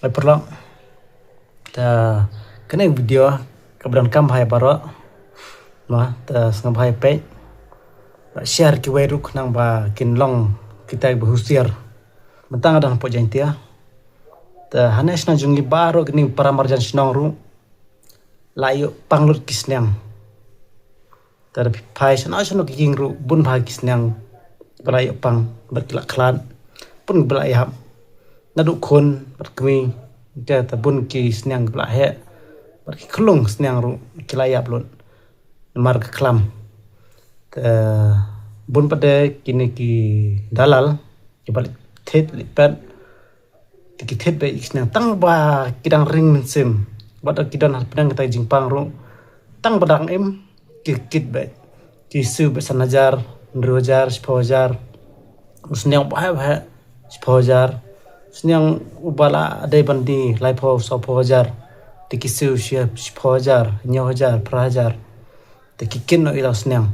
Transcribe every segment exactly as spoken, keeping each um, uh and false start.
Hai paralok. Te kane ka video kaba donkam bha ïa baroh. Mo, te sngewbha ïa peit. Ba share kiwei ruh khnang ba kin long kita ba husiar. Mynta nga don hapoh Jaintia. Te hane shnong jong ngi baroh kine para marjan shnong ruh la ïoh pang lut ki sniang. Te da phi phai shano shano ki ïing ruh bun bha ki sniang ba la ïoh pang bad ki la khlad. Bun ba la ïap. Naduh khun bad kmie. Te bun ki sniang ba la heh. Bad ki khlung sniang ruh ki la ïap lut. Namar ka khlam. Te bun pat de kine ki dalal kiba leit thied leit peit. Te ki thied beit ki sniang tang ba ki dang ring mynsiem. Wat la ki don ha pdeng kita ki jingpang ruh. Tang ba dang im ki kit beit. Ki siew beit san hajar, hynriew hajar, shiphew hajar. U sniang uba heh uba heh, shiphew hajar. Sniang uba la dei ban die laiphew sawphew hajar. Te ki siew shi, shiphew hajar, hynñiew hajar, phra hajar. Te ki kit noh ïa la u sniang.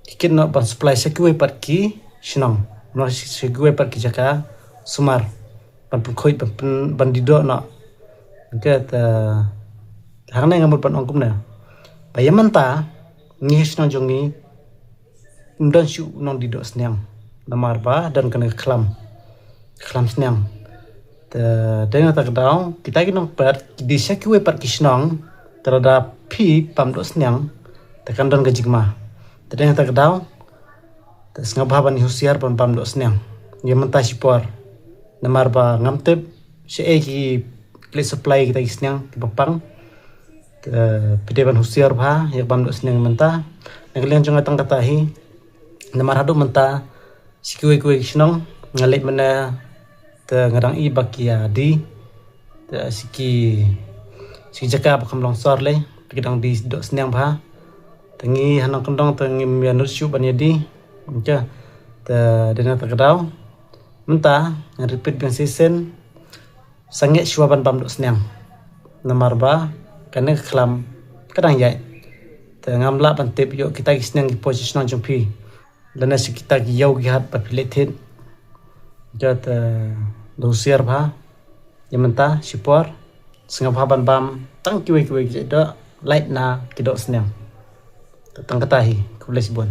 Ki kit noh ban supply sha kiwei pat ki shnong. Noh sha kiwei pat ki jaka sumar. Ban pynkhuid ban, ban, ban die doh noh. Te hangne nga mut ban ong kumne. Ba ïa mynta ngi ha shnong jong ngi ym don shuh u nong die doh sniang. Namar ba don kane ka khlam. Khlam sniang. Te dei na kata ka daw kita ki nongpeit ki die sha kiwei pat ki shnong. Te lada phi bam doh sniang te kan don ka jingma. Te dei na kata ka daw te sngewbha ban ïa husiar ban bam doh sniang ïa mynta shipor. Namar ba ngam tip shaei ki leit supply kita ki sniang kiba pang. Te phi dei ban husiar bha ïa bam doh sniang mynta. Na ka liang jong nga tang kata hi. Namar haduh mynta sha kiwei kiwei ki shnong nga leit mynne te nga dang i ba ki ïa die. Te sha ki, sha ki jaka ba kham long sor lei te ki dang die doh sniang bha. Te ngi ha nongkyndong te ngim ïa nud shuh ban ïa die. Te dei na kata ka daw mynta ngan repeat biang shisien. Sangeh shuwa ban bam doh sniang. Namar ba kane ka khlam ka dang ïaid. Te ngam lah ban tip ïoh kita ki sniang ki poi sha shnong jong phi. Lane sha kita ki ïew ki hat ba phi leit thied. Te da husiar bha ïa mynta shipor. Sngewbha ban bam tang kiwei kiwei ki jait doh lait na ki doh sniang. Te tang kata hi, khublei shibun.